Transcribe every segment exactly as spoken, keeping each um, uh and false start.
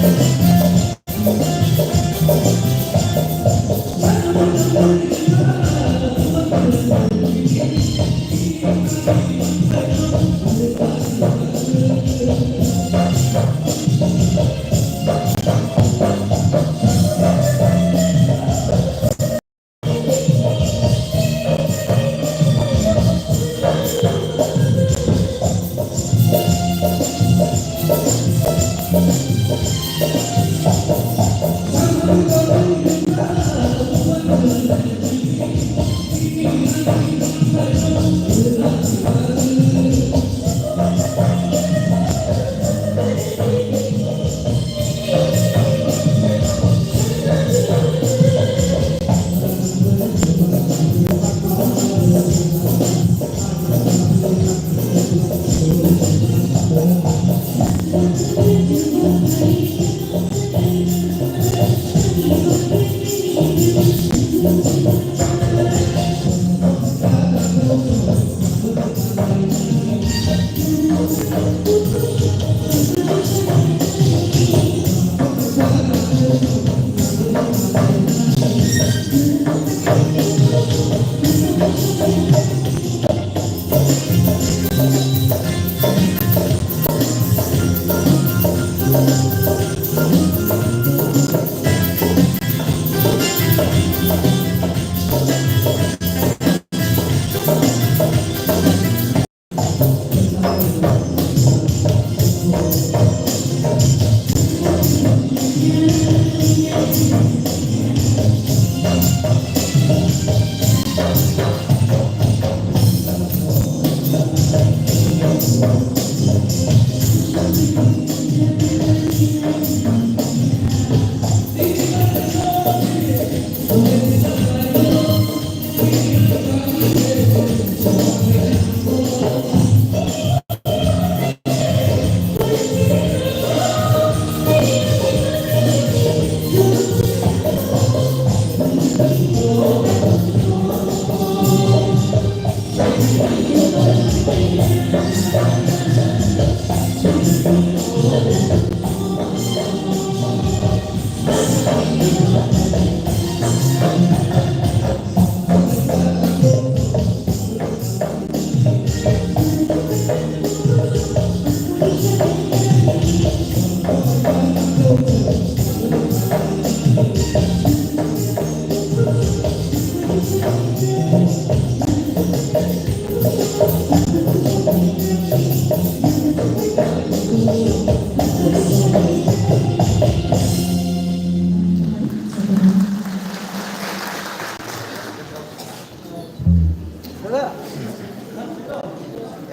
দাদা,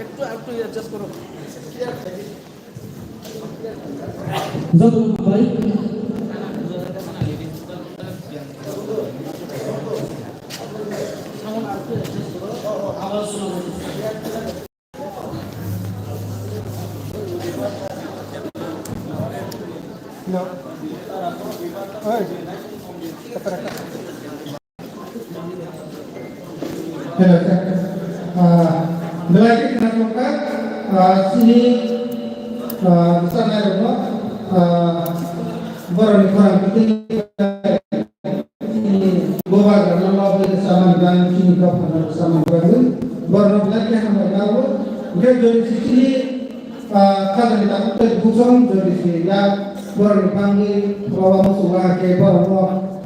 একটু, একটু অ্যাডজাস্ট করো। যত ভাই। Hello. Hello, sir. Ah, belai khe khna tongkha, ah, chini, ah, bwsanairokno, ah, borokni khorang twi chini bubagrano lob bai chamani bagwi, chini dophano chamani bagwi borokno belai khe hambai lago. Hwnkhe jodi se chini Ah, khajani takhuk tei bukhuk song jodi se yak borokni bangwi roba muchungma khe borokno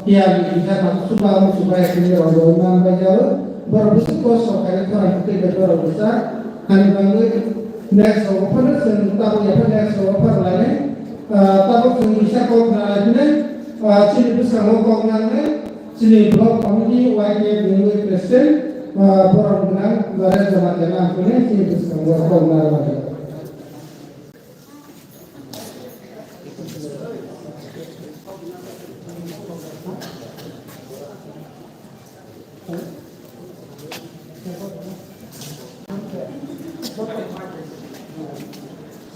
tiyarni kisa masa chuba muchungma ya khe rok rwui man bai jao. Borok bwswk kosto khainai khorang tei borok bwsa hani bangwi next rogo phano chwng tabuk ya phano next rogo phano lainai. Ah, tabuk chwng kisa kok khna lai phino, ah, chini bwskango kok nangnai. Chini block committee Y T F ni mungwi president, ah, borok gwnang Naresh Jamatia nang phunai chini bwskango kok narwkha.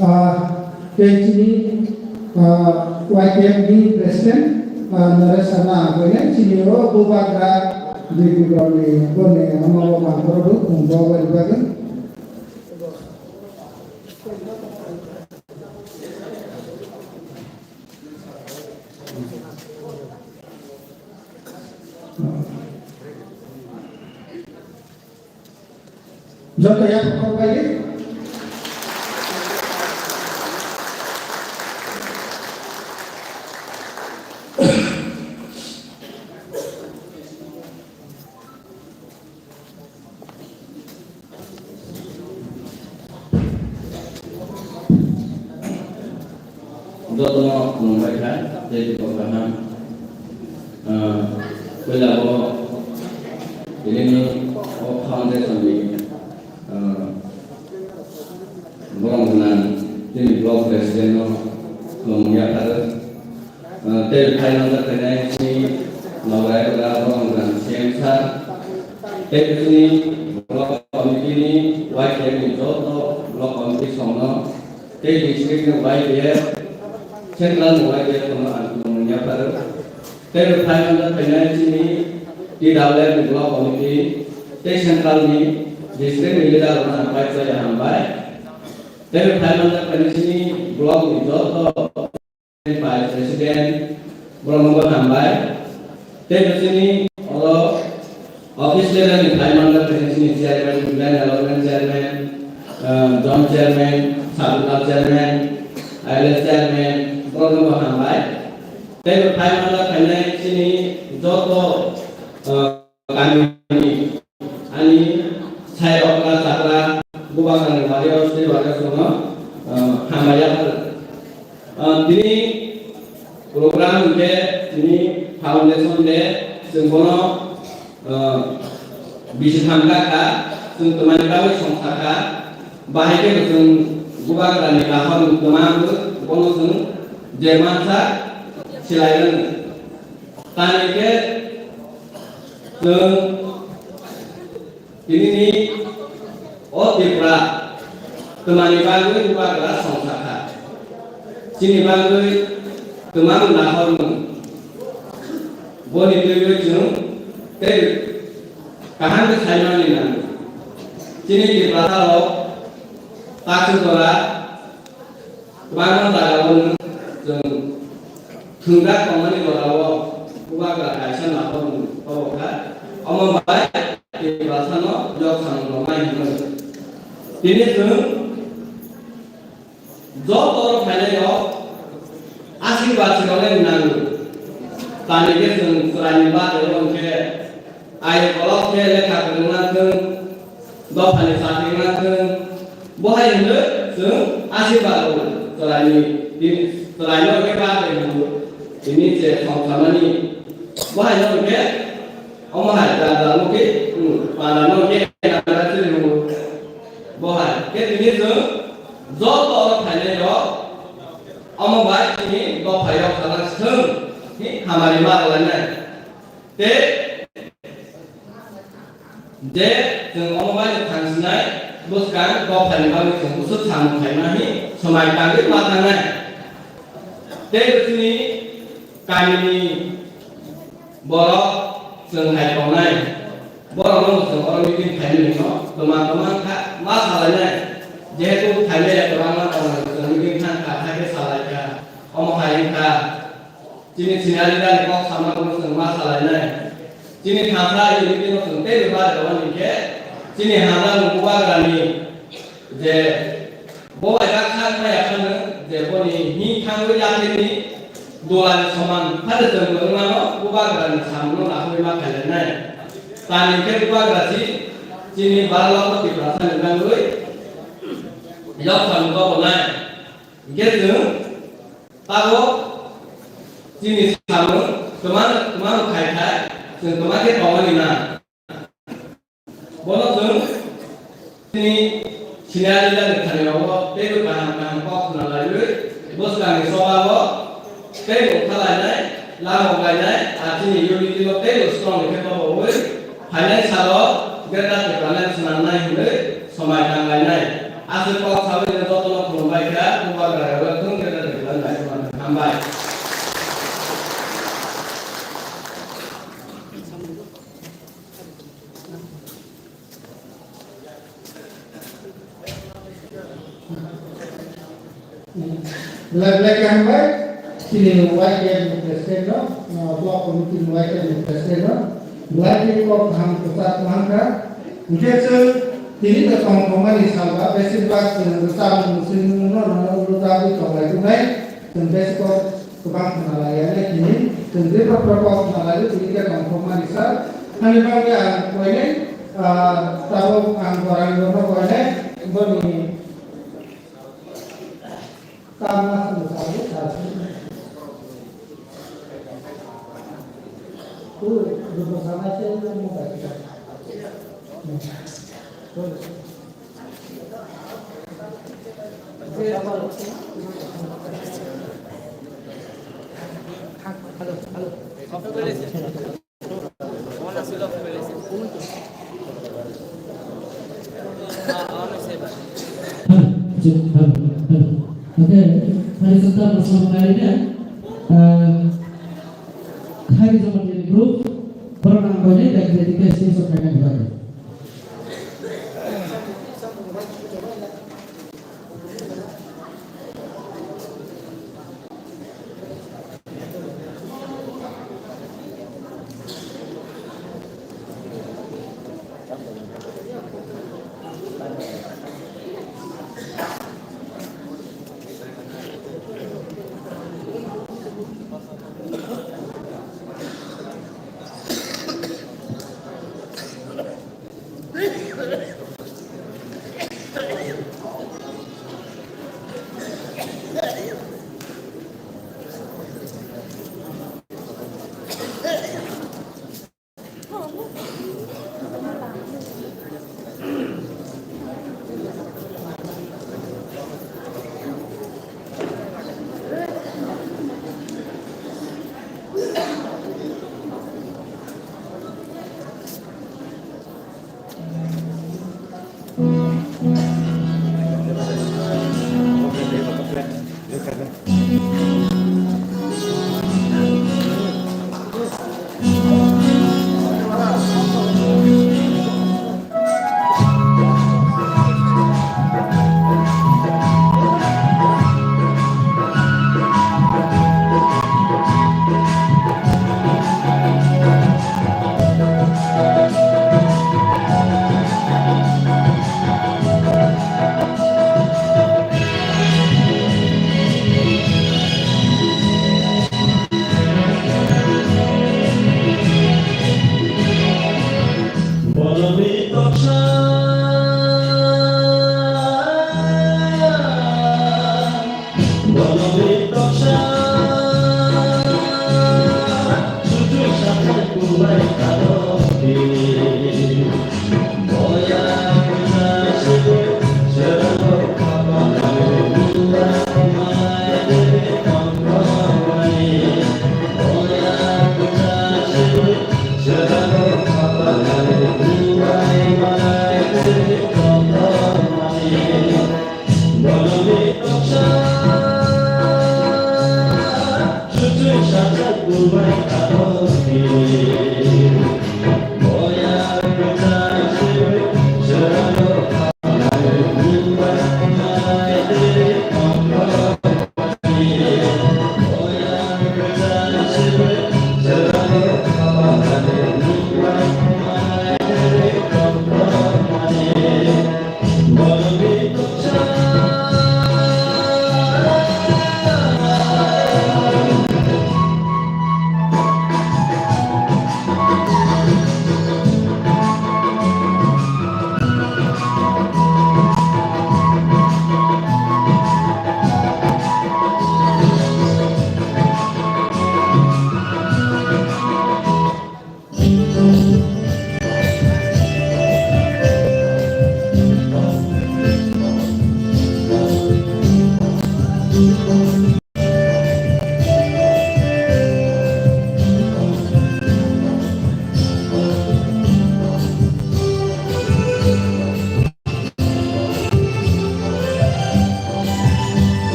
Ah, tei chini, ah, Y T F ni president, ah, Naresh Sana ang koinai chini o bubagra Bikram ni boni ama o mangkhoro bo khum bo bari bagwi. Joto yapharwi kok bai di. Jotono khulumbai kha, tei kok kaham. Ah, puila o tini o foundation ni, ah, borok gwnang tini block president no khulumung yapharo. Ah, tei phai manjak khainai chini logai rwga borok gwnang C M sir. Tei chini block committee ni Y T F ni joto block committee songno tei district ni Y T F, central ni Y T F no ang khulumung yapharo. Tei bo phai manjak khainai chini T W F ni block committee tei central ni district ni leader rok no ang bai chaya hambai. Tei bo phai manjak khainai chini block ni joto vice president borok no bo hambai. Tei bo chini oro office level ni phai manjak khainai chini chairman, land allotment chairman, ah, zone chairman, sub zonal chairman, I L S chairman, borok no bo hambai. Tei bo phai manjak khainai chini joto, ah, kami ni ani sai okra chakra bubagrani wario sri wario songno, ah, hambai yapharo. Ah, tini program hwnkhe tini foundation day, chwng bono, ah, bisi thamkha kha, chwng twmani bagwi songsa kha, bahai khe bo chwng bubagrani kaham twma bono chwng je mansa silai rwng. Tamni khe chwng tinini o Tripura twmani bagwi bubagra songsa kha. Chini bagwi twmang nahormung. Boni twiwi chwng tei kaham khe saimani nango. Chini Tiprasa rok Kachu jora kwbangma jaga o nwng chwng thwngjak tongmani jora o bubagra kaisa nahormung kobo kha. Omo bai Tiprasa no yok samung rwmai hwnwi. Tini chwng joto rok phainai rok asirwad se rwmani nango. Tamni khe chwng chwraini bagwi rw hwnkhe, ai kolok khe lekha kwrwngna thwng, dophani chakri wngna thwng, bo hai hwnwi chwng asirwad rw chwraini, chwraino khe bagwi hwnwi tini je songkhamani. Bo hai hwnwi khe omo hai jal jal no khe, hmm, para no khe nang chwng hwnwi. Bo hai khe tini chwng joto oro phainai rok omo bai chini dophai rok khalang thwng, hi hamari ma rwlainai. Tei je chwng omo bai thangsinai bwskang dophani bagwi chwng bwswk samung khaima hi swmai tangwi ma thangnai. Tei bwswkni kamini borok chwng hai tongnai, borokno chwng oro meeting khaimani no twma twma kha ma salainai, jehetu khaimaya kwbangma tongnai chwng meeting thang kha, hakhe salaikha, omo hai wngkha. Chini senior leader ni kok sama rok no chwng ma salainai. Chini thansa unity no chwng teibo barwi rwmani khe chini hamya ni bubagra ni je bo bai baksa wngmaya phano je boni hini thangwi yaphirni dulani soman phano chwng wngmano bubagra ni samung no naharwi ma khailainai. Tamni khe bubagra si chini baro lakh Tiprasa ni bagwi yok samung tobonai. Hingkhe chwng Tabuk chini samung kwma, kwma khai khai, chwng kwma khe tongmani na. Bono chwng chini senior leader ni thani rogo teibo kaham kaham kok khna laiwi, bwskangni choba o teibo wngkha lainai, lama wng lainai, a chini unity no teibo strong khe tobo wi, phainai salo Greater Tipraland swnamnai hinwi swmai tang lainai. Aswk kok saui no jotono khulumbai kha, bubagra rok thung khe da dwkla nai sumang kha. Hambai. Belai belai khe hambai, chini Y T F ni president no, no, block committee ni Y T F ni president no, belai khe kok kaham kwchak man kha. Hingkhe chwng Tini bo tongthokmani salba, besibak chwng rwchapmung swimungno rwjagwi tonglaijwnai, chwng besi kok kwbang khna laiyani tini, chwng jeba propose khna laio, tini khe tongthokmani sal. Hani bagwi ang koinai, ah, tabuk ang Gorangrokno koinai, boni Hello, hello, hello. Okay, hari sebentar bersama kali ini, eh, hari zaman ini group, pernah kau ni dari ketika sih sok kena dipakai.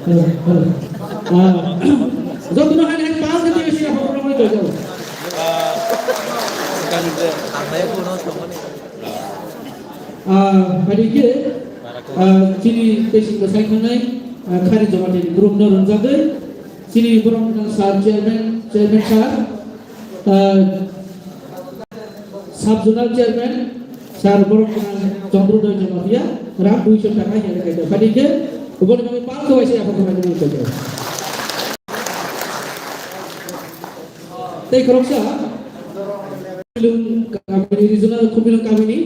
Hello, hello. Ah, jotono hai hai pal khe tei sini apa program itu jauh. Ah, hari ke, ah, chini tei sini sai khanai, ah, khari joma tei group no ronjagwi, chini borok sir chairman, chairman sir, ah, Sub Zonal Chairman, Sir Borok Chandra Dai Jamatia, Ram Duisho Taka Hiya Kaita. Bani ke, Ubon Kami Pal Kawai Saya Apa Kawai Kawai Kawai. Tei Koroksa, Khumilung Kamini Regional, Khumilung Kamini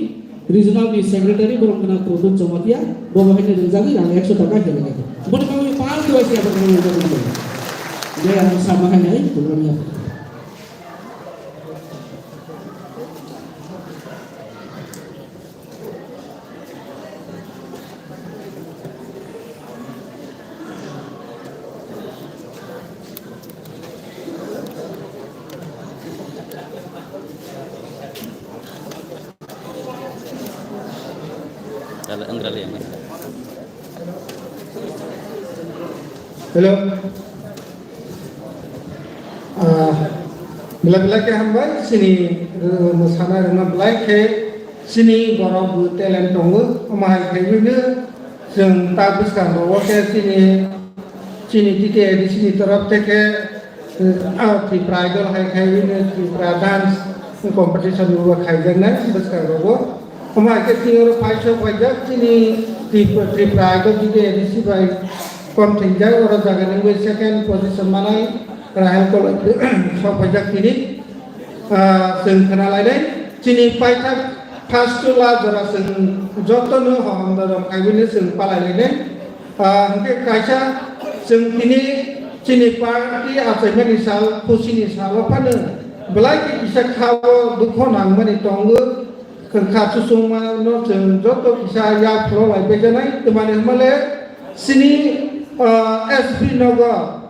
Regional ni Secretary Borok Chandra Dai Jamatia, Bobo Hanya Rinjani, Ram Ekso Taka Hiya Kaita. Ubon Kami Pal Kawai Saya Apa Kawai Kawai. Dia yang sama hanya, Ubon Kami. Hello. Belai belai khe hambai, chini, uh, mwsana rwna belai khe chini borok bo talent tongo. Omo hai khaiwi no chwng ta bwskango o khe chini, chini T T A D C ni torof theke, uh, ah, Tripura Idol hai khaiwi no Tripura dance competition bo khaijaknai bwskango bo. Omo hai khe chini oro phai sok paijak chini Trip-, Tripura Idol T T A D C bai kom thingjak, oro jaga nungwi second position manai. Rahel Koloi sok paijak tini, ah, chwng khna lainai. Chini paithak first two la jora chwng jotono hohom dorom khaiwino chwng palai lainai. Ah, hwnkhe kaisa chwng tini chini party achaimani sal, khusini salo phano belai khe kisa khao dukho nangmani tongo. Khwngkha chusongmano chwng joto kisa yak pholo lai baijanai, twmani hwnmale chini, ah, S P Nagar,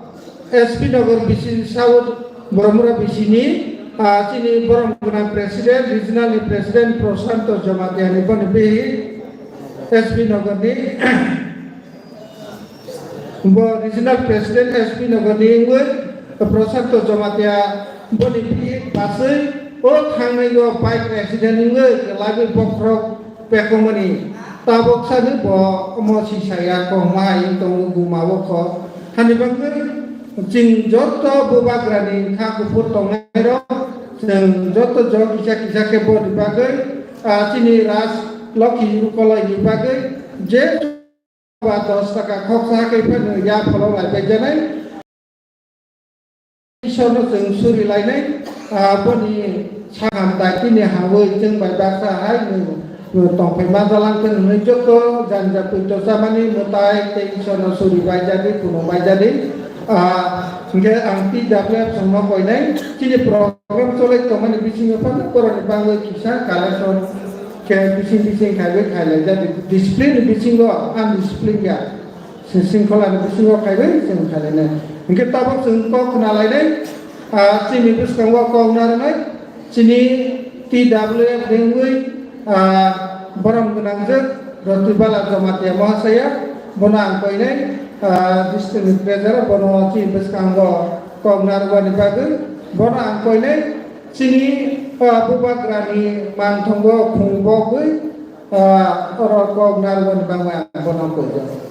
S P Nagar B C South Boromura B C ni, ah, chini borom gwnang president, regional ni president Prashanto Jamatia ni boni bihik S P Nagar ni. Bo regional president S P Nagar ni wngwi Prashanto Jamatia boni bihik baswi o thangnai o bike accident wngwi kwlaiwi bokhorok pekomani. Tabok sani bo omo sisaya kongma hai tongo guma o kho. Hani bagwi chwng joto bubagrani kha kuphur tongnairok chwng joto jok kisa kisa khe boni bagwi, ah, chini Raj Lokhi Rukolai ni bagwi je ba dos taka khoksa khe phano ya pholo lai baijanai. Isorno chwng suri lainai, ah, boni sakam daitini hawi chwng bai baksa hai nwng, nwng tongphai ma jalang khe hwnwi joto janja puito chamani mwtai tei Isorno suri baijadi, kuno baijadi. Ah, hwnkhe ang T W F chwngno koinai, chini program cholai tongmani bisingo phano borokni bagwi kisa collection khe bising bising khaiwi khailaijadi. Discipline ni bisingo undiscipline ya. Singkholani bisingo khaiwi chwng khailainai. Hwnkhe tabuk chwng kok khna lainai, ah, chini bwskango kok narwknai, chini T W F ni wngwi, ah, borom gwnangjwk Rotibala Jamatia Mahasaya, bono ang koinai, ah, district ni treasurer, bono chini bwskango kok narwkmani bagwi, bono ang koinai chini, ah, bubagrani mangthogo khungbogwi, ah, oro kok narwkmani bagwi ang bono koijago.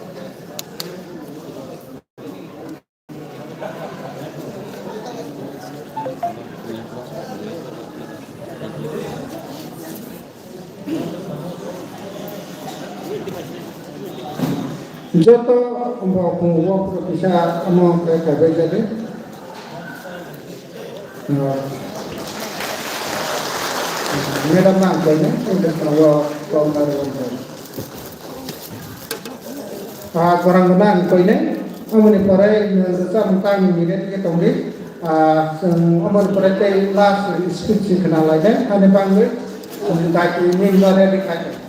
Joto bo kung wo kisa amo khe kaibai jadi. Madam ma ang koinai, ang koinai, ang koinai. Ah, korang guna ang koinai. Amoni pore, eh, samung tang ni minute ke tongdi. Ah, sung amoni pore tei last speech si khna lainai. Ani bangwi, sung daki ni no ready khai.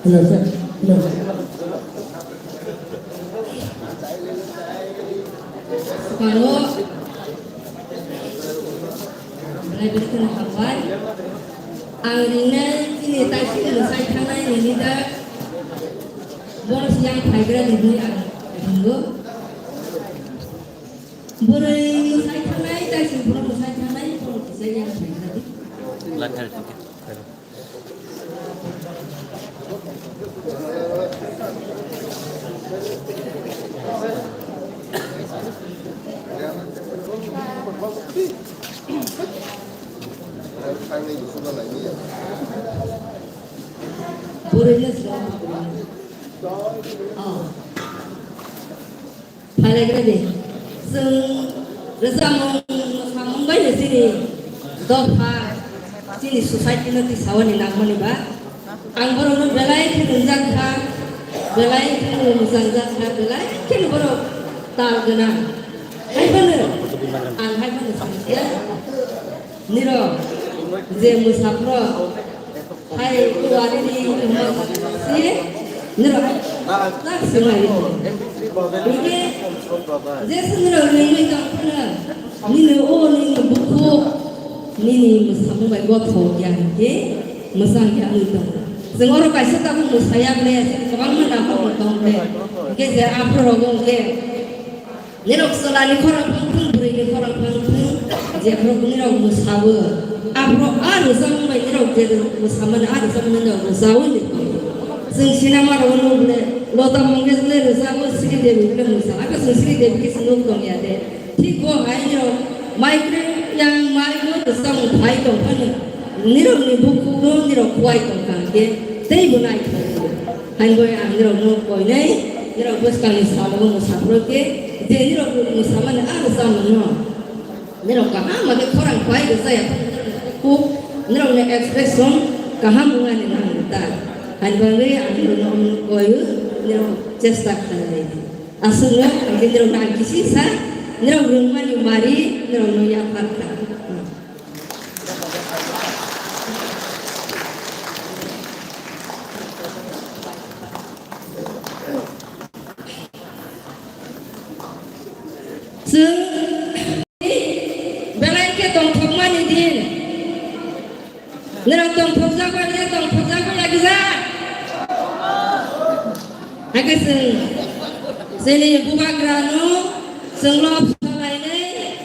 Hello, sir. Hello. Hello. Belai belai kheno hambai. Ang ringnai chini taisik mwsai thangnai nini da. Bono siyang phaigra ni hwnwi ang ringo. Bwrwi mwsai thangnai, taisik borok mwsai thangnai, borok kisa yang phaigra di. Bwrwino siyang. Oh. Phalaigradi. Chwng rwchapmung mwsamung bai no chini dopha, chini society no tisawani nangmani ba. Ang borokno belai khe nungjak kha, belai khe nungjak kha, belai khe borok tal gwnang. Hai phano, ang hai phano sakya. Nirok je mwsaphro hai kuwari ni si nirok tak swmai. Hingke je se nirok ringwi tong phano nini o nini bukhuk nini mwsamung bai gothok ya hingke mwsang ya wngwi tong. Chwng oro kaisa tabuk mwsaya ble, chwng kwbangma nakhorok tong ble. Hingke je aphuru rogo hingke Nirok chwla ni khorang phang thung, bwrwi ni khorang phang thung, jephru nirok mwsawo. Aphru a rwchapmung bai nirok je mwsamani a rwchapmung nirok rwchawi ni. Chwng sinema rok nukle Lata Mangeshkar le rwchapmung Sri Devi le mwsa. Aka chwng Sri Devi khe chwng nuk tong ya de. Thik bo hai nirok migrant yang migrant rwchapmung phai tong phano. Nirok ni bukhuk no nirok kuwai tong kha khe tei bo naithok. Hain bai ang nirok no koinai, nirok bwskang ni salo bo mwsaphuru khe, je nirok mwsamani a rwchapmung no. Nirok kaham khe khorang pai rwchap ya, kuk nirok ni expression kaham wngmani nang ta. Hain bai ang nirok no omo koi, nirok chesta khlai. Aswk no ang nirok no ang kisi sa, nirok rwngmani mari, nirok no yaphar kha. Chwng belai khe tongthokmani din. Nirok tongthokjak bai, nirok tongthokjak bai lagijak. Hakhe chwng chini bubagrano chwngno salainai.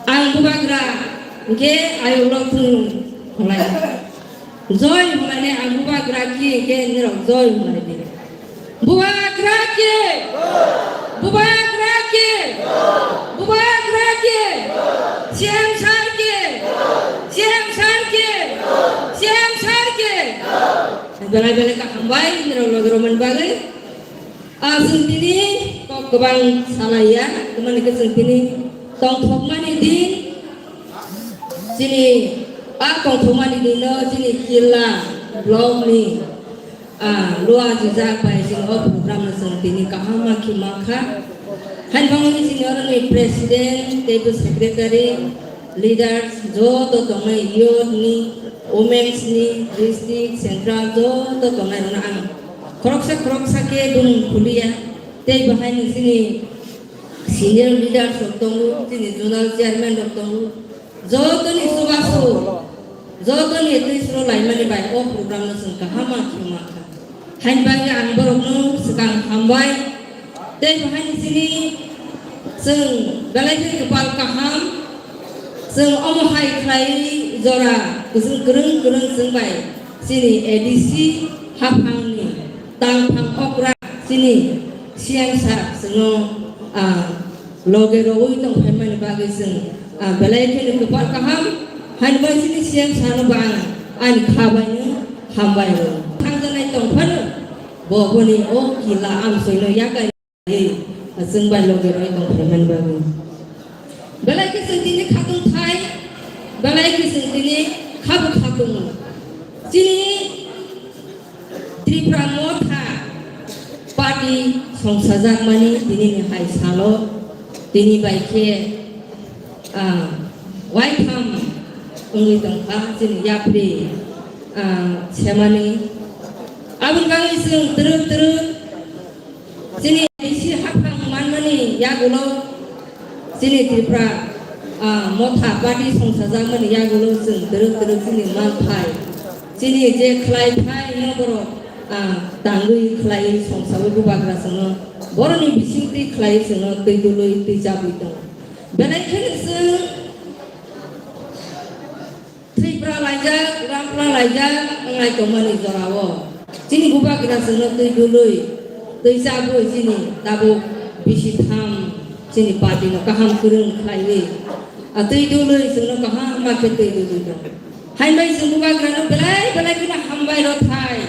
Ang bubagra hwnkhe ayuk rok thung hwnlai. Joi hwnlainai ang bubagra ki hwnkhe nirok joi hwnlainai. Bubagra ki! Bubagra ki! Bubagra ki! C M sir ki! C M sir ki! C M sir ki! Belai belai kha hambai nirok logi romani bagwi. Ah, chwng tini kok kwbang salaiya, tamani khe chwng tini tongthokmani din, chini a tongthokmani dino chini Killa block ni, ah, luajijak bai chini o program no chwng tini kaham ma khe mankha. Haino bangwi chini oroni president tei bo secretary, leaders joto tongnai, youth ni, women's ni, district, central joto tongnai rokno ang khoroksa khoroksa khe bumung khuliya. Tei bahai ni chini senior leaders rok tongo, chini zonal chairman rok tongo, jotoni chubachu, jotoni twi sro laimani bai o program no chwng kaham ma khe ma kha. Haini bagwi ang borokno swkang hambai. Tei bo haini sini chwng belai khe kwpal kaham, chwng omo hai khlai jora kwchwng kwrwng kwrwng chwng bai chini A D C haphangni tangphang okra chini C M sir chwngno, ah, loge rogwi tong phaimani bagwi chwng, ah, belai kheno kwpal kaham. Haini bai chini C M sir no bo ang ani kha baino hambai rw. Thangjanai tong phano bo boni o kila amsoino yakai, ah, chwng bai loge rogwi tong phaimani bagwi. Belai khe chwng tini khatung thai, belai khe chwng tini khabo khatung. Chini Tripura Motha Party songsajakmani tinini hai salo, tini bai khe, ah, waitham wngwi tongkha chini yapri, ah, semani. Aboni bagwi chwng twrwk twrwk chini bisi haphang manmani yagulo chini Tripura, ah, Motha Party songsajakmani yagulo chwng twrwk twrwk chini manthai, chini je khlai thai no borok, ah, tangwi khlai songsawi bubagra chwngno boroni bisingtwi khlai chwngno twi dului twi chabwi tongo. Belai kheno chwng Thwipra laijak, rampra laijak, wngnai tongmani jorao. Chini bubagra chwngno twi dului, twi chabwi chini tabuk bisi tham chini party no kaham kwrwng khlaiwi. A twi dului chwngno kaham ma khe twi dului tong. Hainbai chwng bubagrano belai belai kheno hambai rw thai.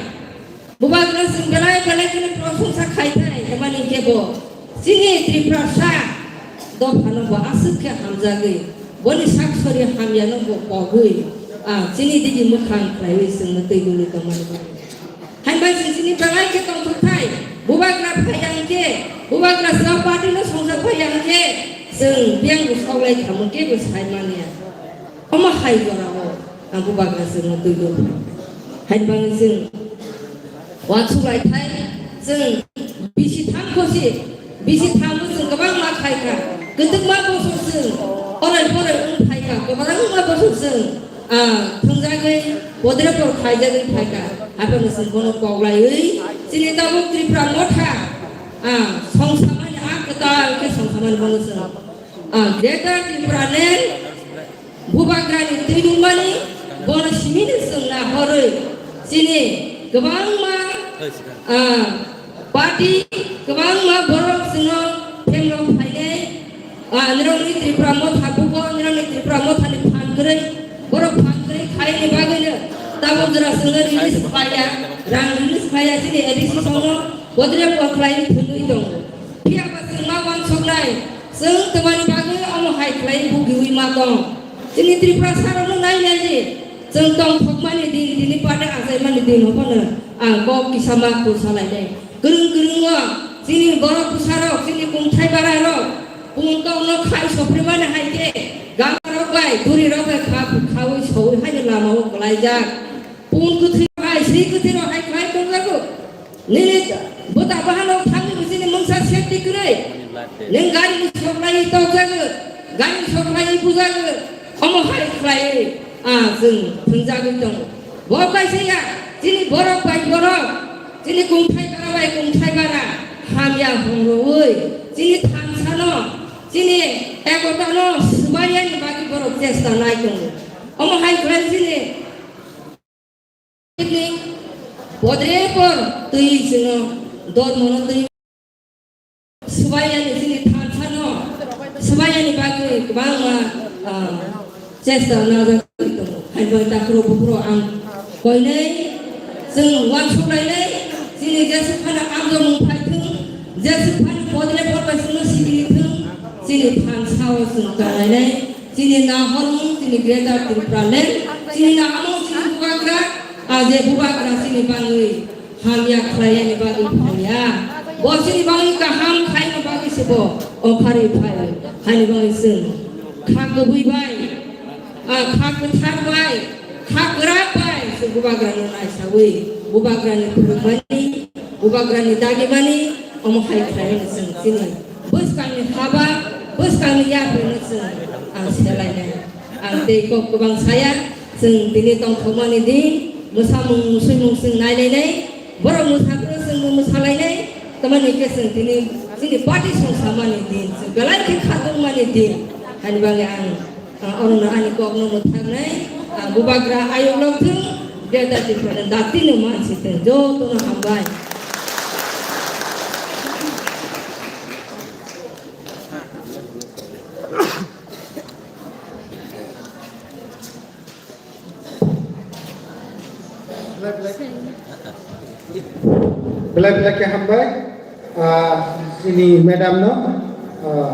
Bubagra chwng belai belai kheno prosongsa khai thai, tamani khe bo chini Tiprasa dophano bo aswk khe hamjagwi, boni sak sori hamyano bo pogwi, ah, chini digi mwkhang khlaiwi chwngno twi dului tongmani bagwi. Hainbai chwng chini belai khe tongthok thai, bubagra phai ya hwnkhe, bubagra chwng party no songsa phai ya hwnkhe, chwng biyang bo sok lai thangma kebo sai manya. Omo hai jorao ang bubagra chwngno twi dului. Hainbangwi chwng uansuk lai thai, chwng bisi tham khosi, bisi thambo chwng kwbangma khai kha. Kwtwkma bosor chwng orai porai wng phai kha, kwbangma bosor chwng, ah, thwngjagwi bodre por khaijagwi phai kha. Haphano chwng bono koklaiwi chini tabuk Tripura Motha, ah, songsamani, ah, kwtal khe songsamani bono chwng, ah, Greater Tipraland Bubagrani twi nungmani, bono simini chwng nahorwi chini kwbangma, ah, party, kwbangma borok chwngno phengrok phainai, ah, nirokni Tripura Motha buko, nirokni Tripura Mothani phan kwrwi, borok phan kwrwi khaini bagwino tabuk jora chwngno release phaiya, rang release phaiya chini A D C songno bodre por khlaiwi thwngwi tongo. Phiya ba chwng ma uansuknai, chwng twmani bagwi omo hai khlai bugiwi ma tong. Chini Tripura sarokno nai nai di, chwng tongthokmani din, tini party achaimani din hwnphano ang kok kisa ma kul salainai. Kwrwng kwrwngo chini borok bwsarok, chini kungthai bararok, pung tokno khai soprimani hai khe gamarok bai, durirok bai kha, khaui soui haino lamao kwlaijak. Pun kwthwi hai, sri kwthwi rok hai khlai tongjago. Nini bwta bahanok thangwi bwsini mungsa safety kwrwi. Nwng gari ni soklai tokjago, gari ni soklai bujago. Omo hai khlai, ah, chwng thwngjagwi tongo. Bo kaisa ya, chini borok bai borok, chini kungthai bara bai kungthai bara, hamya hwngrwi, chini thansano, chini ekotano swbaiyani bagwi borok chesta nai tongo. Omo hai khlai chini Bodre por twi chwngno dormono twi swbaiyani chini thansano swbaiyani bagwi kwbangma, ah, chesta najagwi tongo. Hai bai takhro bukhro ang koinai chwng uansuk lainai chini jeswk phano amjokmung phai thung, jeswk phano bodre por bai chwngno sikiri thung, chini thansao chwng tonglainai. Chini nahormung, chini Greater Tipraland, chini nahamung, chini bubagra, ah, je bubagra chini bagwi hamya khlaiyani bagwi phaiya. Bo chini bagwi kaham khlaina bagwi se bo okharwi phai. Haini bagwi chwng kha kwbwi bai, Ah, kha kwthar bai, kha kwrak bai chwng Bubagrano naisawi, Bubagrani phwrwngmani, Bubagrani dagimani, omo hai khlaiwi chwng chini bwskangni haba, bwskangni yaphirno chwng ang selainai. Ang tei kok kwbang saya, chwng tini tongthokmani din, mwsamung, swimung chwng nailainai, borok mwsaphuru chwngbo mwsalainai, tamoni khe chwng tini chini party songsamani din, chwng belai khe khatungmani din, ani bagwi ang Ah, oro no ani kok no mwthaknai, ah, Bubagra ayuk lok thung, Greater Tipraland dati no mansi thung, joto no hambai. Belai belai khe hambai, ah, chini madam no, ah,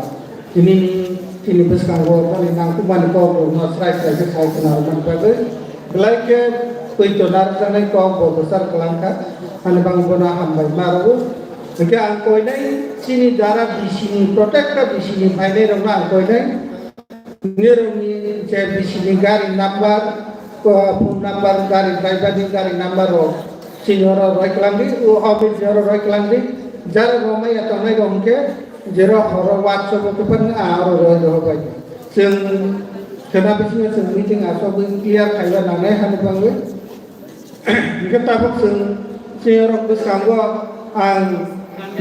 tini, tini bwskango boni nangkukmani kok rok no srai srai khe sai khna rwmani bagwi. Belai khe twi tona rwjaknai kok bo bwsar kwlangkha, ani bagwi bono hambai ma rwo. Hwnkhe ang koinai chini jara B C ni, protector B C ni phainai rok no ang koinai. Nirokni je B C ni gari number, uh, phone number, gari driver ni gari number rok chini oro roi kwlangdi, o office ni oro roi kwlangdi, jara romai ya tongnai rok hwnkhe jero horo WhatsApp o kwphang a oro roi rw bai. Chwng khwna bisingo chwng meeting aswk clear khaiba nangnai hani bagwi. Hingke tabuk chwng, chwng rok bwskango ang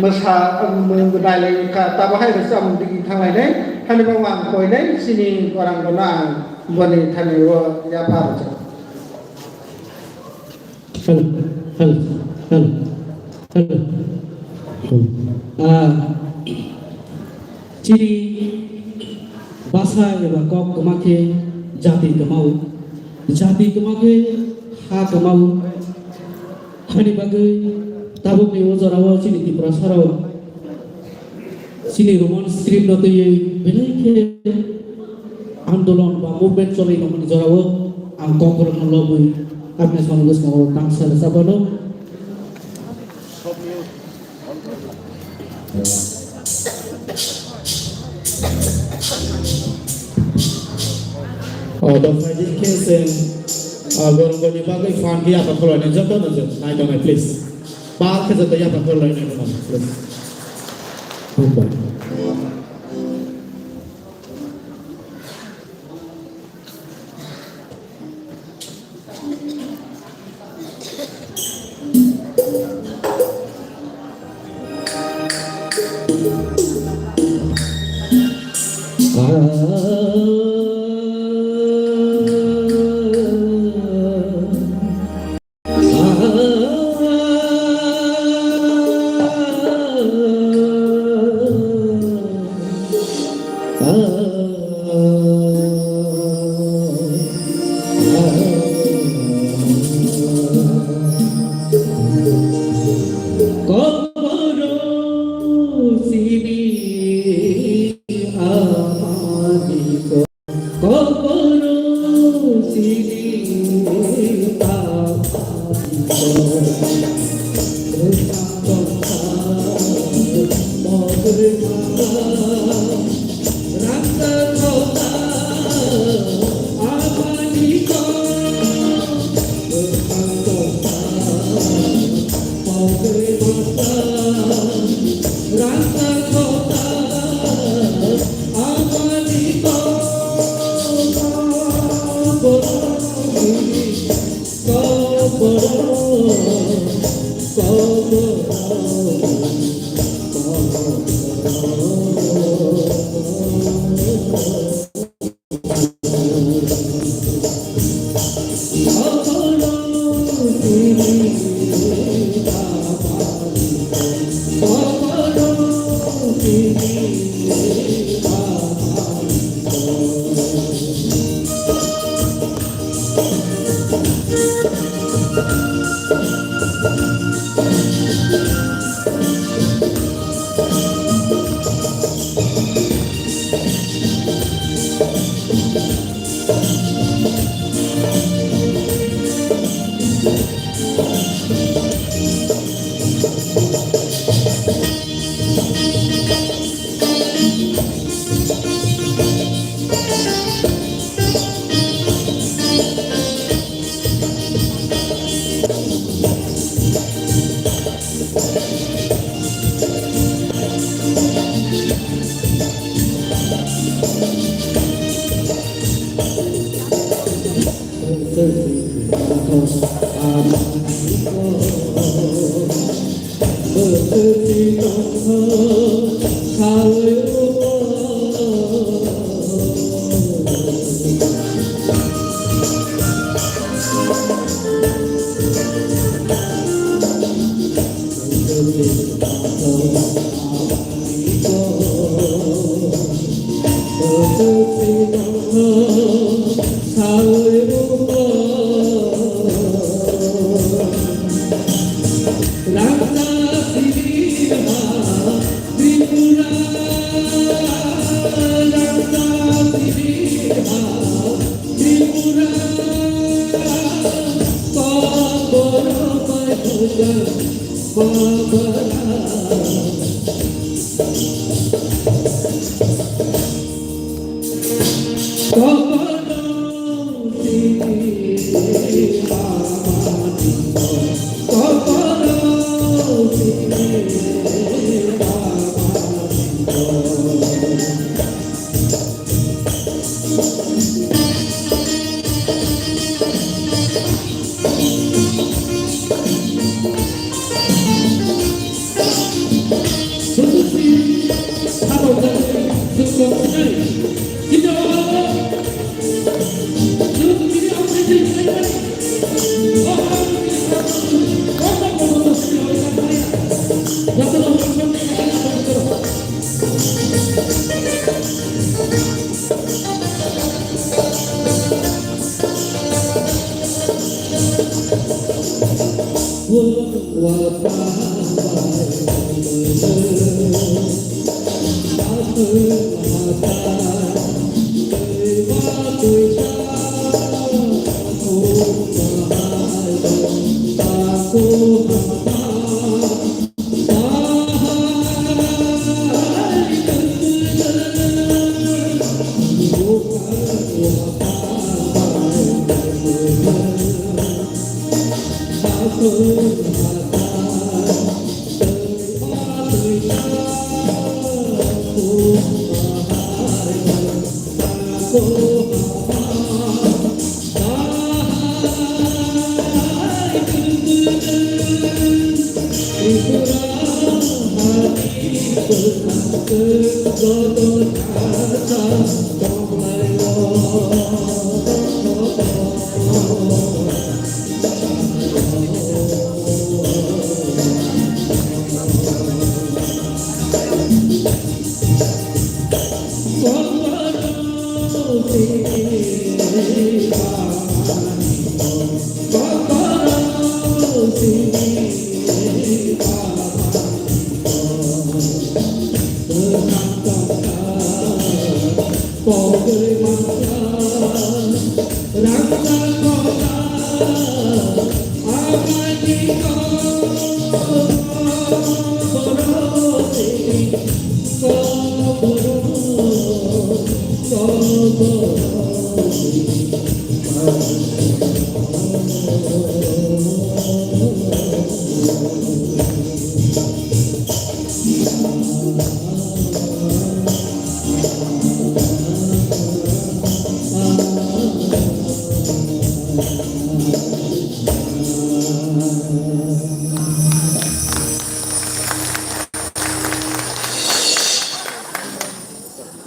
mwsa, mwng nailai kha, tabo hai rwchapmung digi thanglainai, hani bagwi ang koinai chini gorang bono ang boni thani o yapha rwchap. Hello, hello, hello, hello. Ah, Chini bwsa eba kok kwma khe jati kwmao, jati kwma khe ha kwmao. Hani bagwi tabukni o jorao chini Tiprasarok chini Roman script no twiwi belai khe andolon ba movement choli tongmani jorao ang kok borokno lobwi aboni samung bwskango tangsa rwchapmano. O, dophaidi khe chwng, o, gorongoni bagwi phan khe yapha khulai nai joto no chwng nai tongnai, please. Pal khe joto yapha khulai nai tongnai, please. Hambai.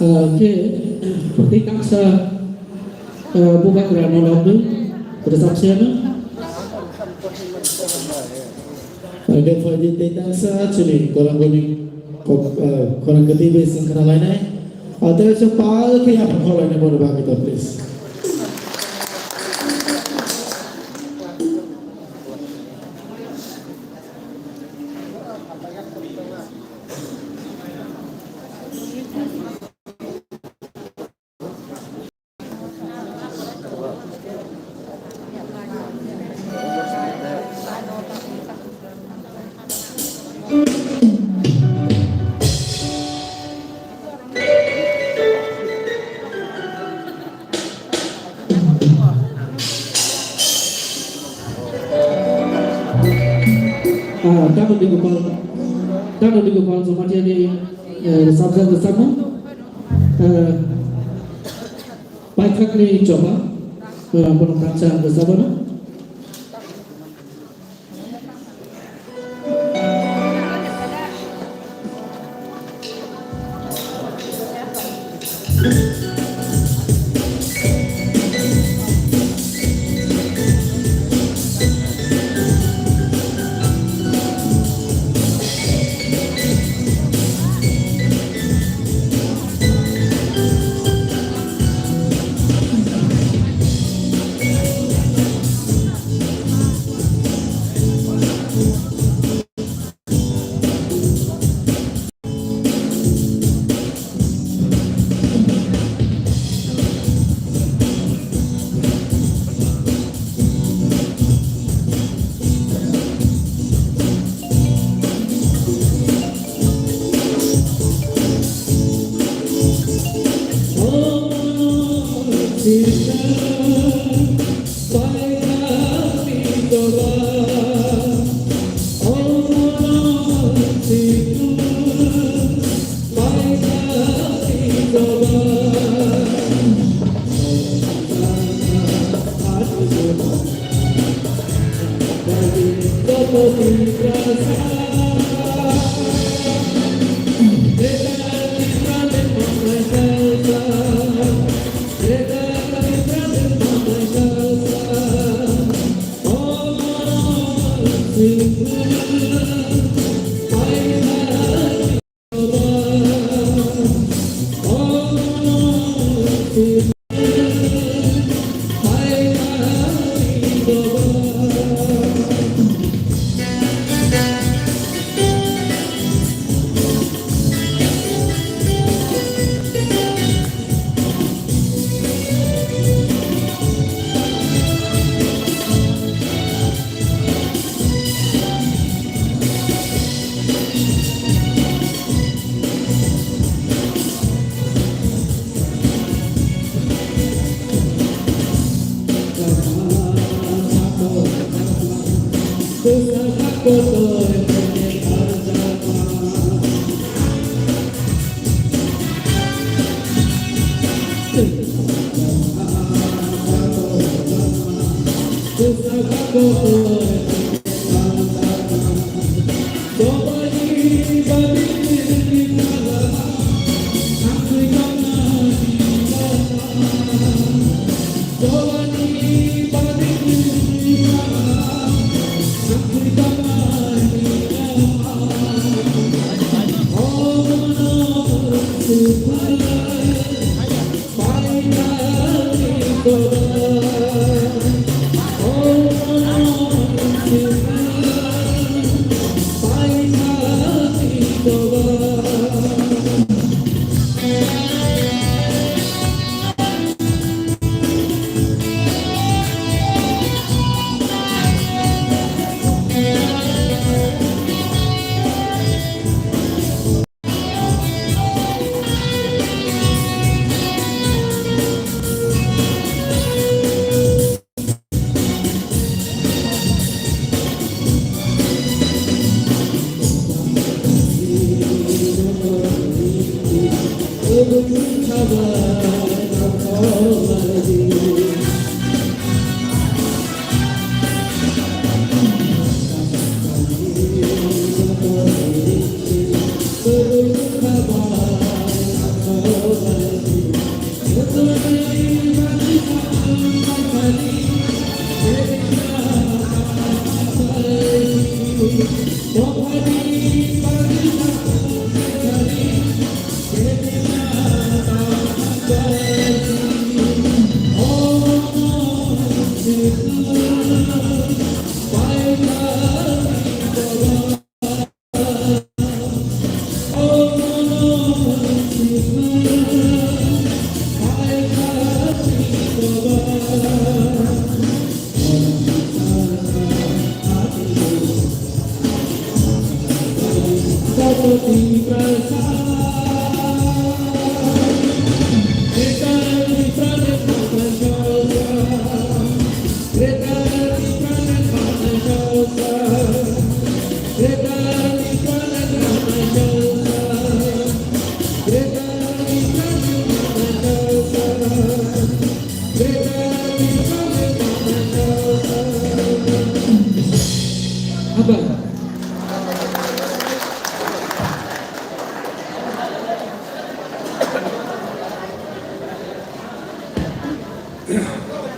Ah, khe tei kaksa, ah, bubagra no lobwi rwchapsiyano. Ah, khe phaidi tei kaksa chini khorang goni kok, ah, khorang kwtwi bai chwng khna lainai. Ah, tei kaisa pal khe yaphang khok lainai bono bagwi to, please. Ah, Dr. Dingopal, Dr. Dingopal Jamatia ni, eh, rwchapjak rwchapmung, eh, Paithakni Choba, eh, bono thansa ang rwchapmano.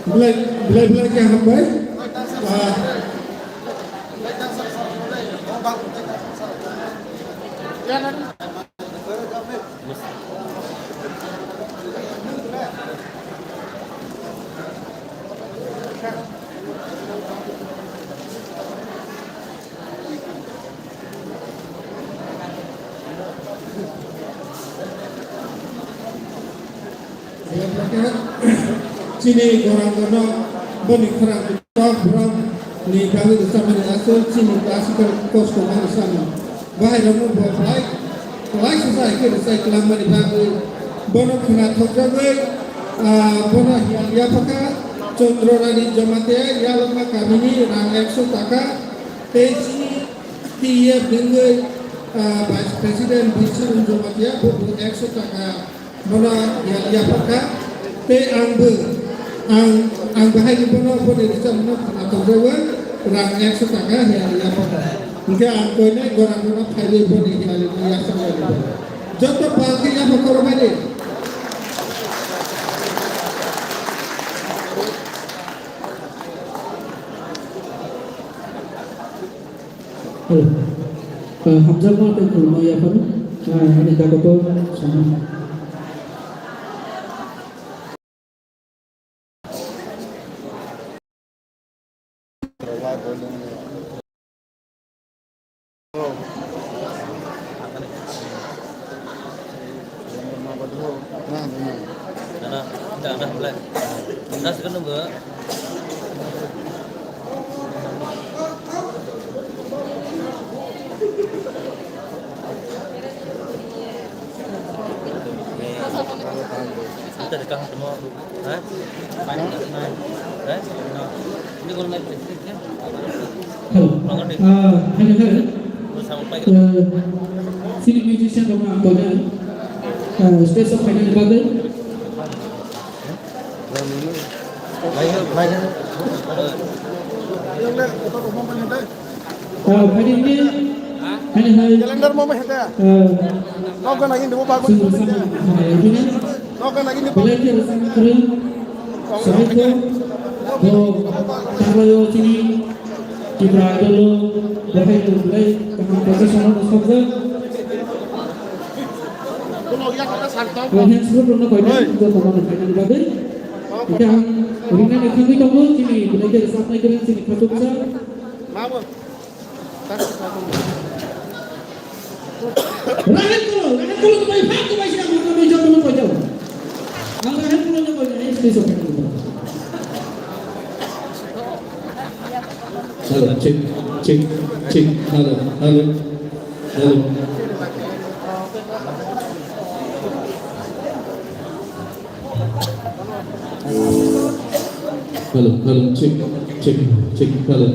Belai, belai, belai khe hambai. Ah. Chini gorang gorno boni khorang tok borok ni bagwi rwchapmani aswk chini classical kosto mani samung. Bahai rokno bo belai, belai swsa hai khe rwchai kwlangmani bagwi bono khwna thokjagwi, ah, bono hiyal yaphakha. Chandra Rani Jamatia, Yalama Kamini, rang ekso taka, tei chini T E F dengwi, ah, Vice President Birsing Jamatia, bobo ekso taka, bono ya-, yapharkha. Tei angbo, ang, ang bahai ni bono, boni richamno khna tongjago, rang ekso taka ya-, yapharkha. Hingke ang koinai gorang bono phaiwi boni ya-, yapharkha. Joto palki yaphar khoro bai di. Hello. Ah, hamjakma tei khulumma yapharo. Ah, ani dagoto sama. Hello. Ah, hello, hello. Ah, sini musician rok ang tongya. Ah, stage o phainani bagwi. Ah, phaidi hini, hani hai. Calendar mo mai hete. Ah, Nokga nagin debo bago. Sung sang, ah, hini. Nokga nagin debo. Belai khe rwchapmung kwrwi. Sabaikhe bo taklaio chini Tripura Idol o bahai belai kaham professional no sokjak. Bo hands group rokno koinai joto no phainani bagwi. Hingkhe ang ringnani thangwi tongo chini belai khe rwchapnai kwrwi chini khachuksa. Rahet kolo, rahet kolo, tubai phak, tubai sida, tubai joto no koi jao. Ang rahet kolo no koi, eh, stage o khatung. Hello, check, check, check. Hello, hello, hello. Hello, hello, check, check, check, hello.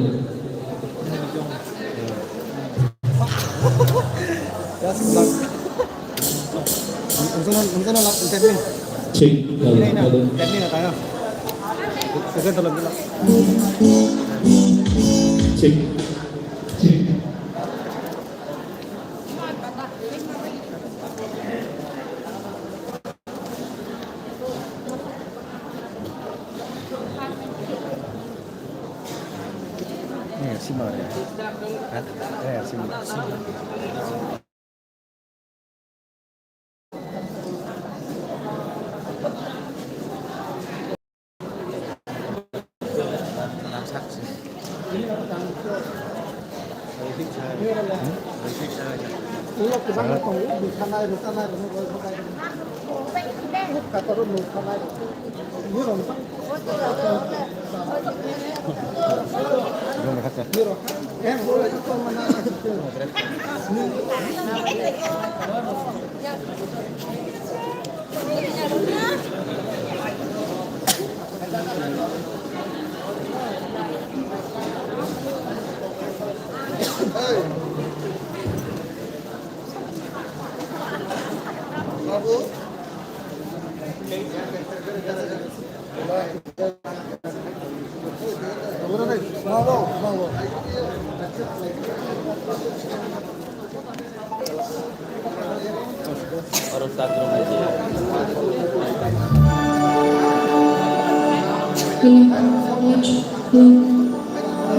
Check, hello, hello. Check, check. Eh, sima re. Eh, sima.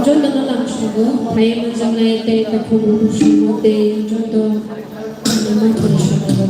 Jotono langsugo, phai manjaknai tei takhuk bukhuk songmo tei joto manthai songmo.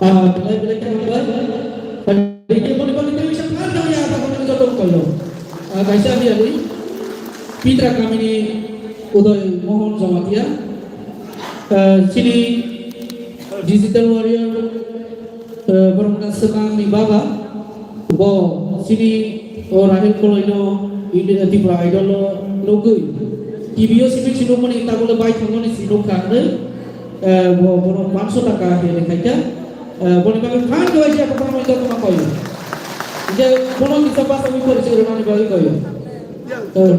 Ah, belai belai khe hambai. Tei boni bagwi tei sa phan tang ya, ta kono joto koyo. Ah, kaisa biya gwi. Pindra kamini Udoy Mohan Jamatia. Ah, chini digital warrior, ah, borok na swkang ni baba. Bo chini o Rahel Koloi no India Tripura Idol o nugwi. T V o simi sinukmani tabole bai thangmani sinuk kha hwnwi. Eh, bo, bono panso taka hwnwi khaikha. Eh, boni bagwi phan khe waisa kwbangma jotono koi. Je bono kisa basa wi pori se rwnani bagwi koi. Eh.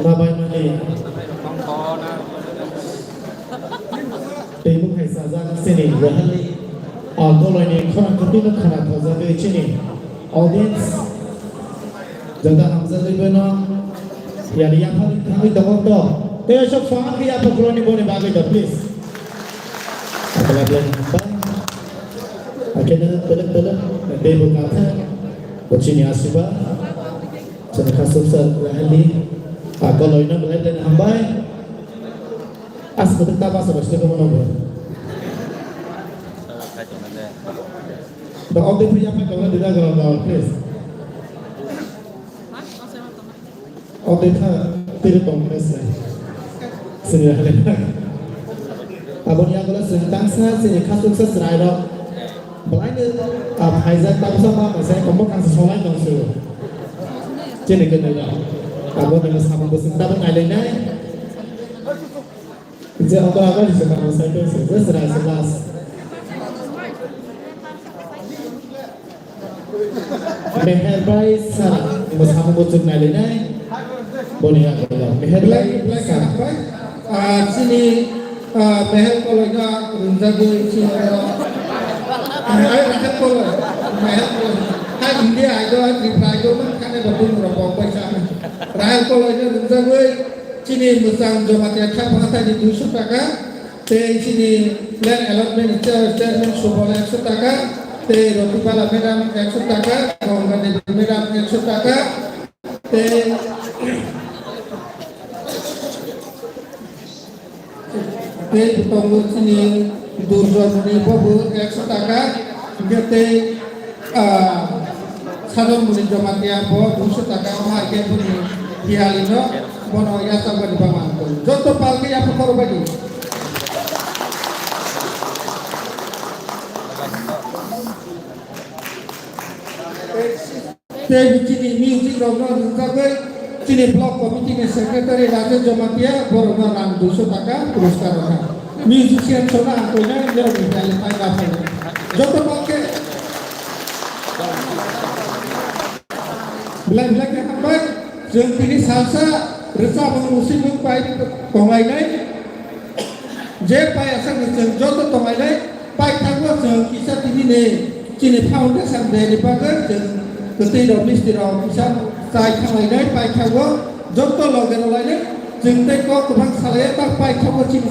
Babai mani. Tei bwkhai sajak chini Rohali, ah, Koloini khorang kwtwino khwna thojagwi chini audience joto hamjagwi bono yari yaphangwi thangwi tongo to. Tei aswk sohor khe yaphakloni boni bagwi to, please. Belai belai hambai. Hakhe belai belai tei bo katha bo chini asiba. Chini khasuksa Rohali, ah, Koloino belai belai hambai. Aswk ta basa basa ko mano bo. Da obde phai yaphai tongna dida gora da, please. Obde tha tiri tong, please. Sini hale. Aboni yagulo chwng tangsa chini khasuksa chwrairok. Belaino, ah, phaijak tabuksa ma kaisa kombo kangsa sonai tongsu. Chini kene da. Aboni samung bwswk tabuk nailainai. Je oto agari se tamo sai tongsu. Je chwrai se last. Meher bai Sara, bo samung bo chuk nai lai nai. Boni ya ko Meher bai Sara. Ah, chini, ah, Meher Koloi no ringjagwi chini, ah, ai Rahel Koloi, Meher Koloi. Hai India Idol, Tripura Idol man khane da bung rok bo paisa. Rahel Koloi no ringjagwi chini mwchang Jamatia thang phathai ni duiso taka. Tei chini land allotment ni chair-, chairman Subal ekso taka, tei Rotipala madam ekso taka, Ganga Devi madam ekso taka, tei, tei tongo chini Durjomoni bobo ekso taka, hingke tei Ah, Sadon muni Jamatia bo duiso taka wngma hai khe boni bihali no bono yachak bani bama ang koi. Joto pal khe yaphang khoro bani. Tei chini music rok no ringjagwi chini block committee ni secretary Rajesh Jamatia borok no rang duiso taka puruskar rwkha. Musician sona ang koinai nirok ni bihali phai ba phai. Joto pal khe Belai belai khe hambai, chwng tini salsa rwchapmung musibmung pai tonglainai. Je pai aswkni chwng joto tonglainai, paithago chwng kisa tini ni chini foundation day ni bagwi chwng kwtwi rok misti rok kisa chai thanglainai, paithago joto loge rwlainai, chwng tei kok kwbang salai ta paithago chini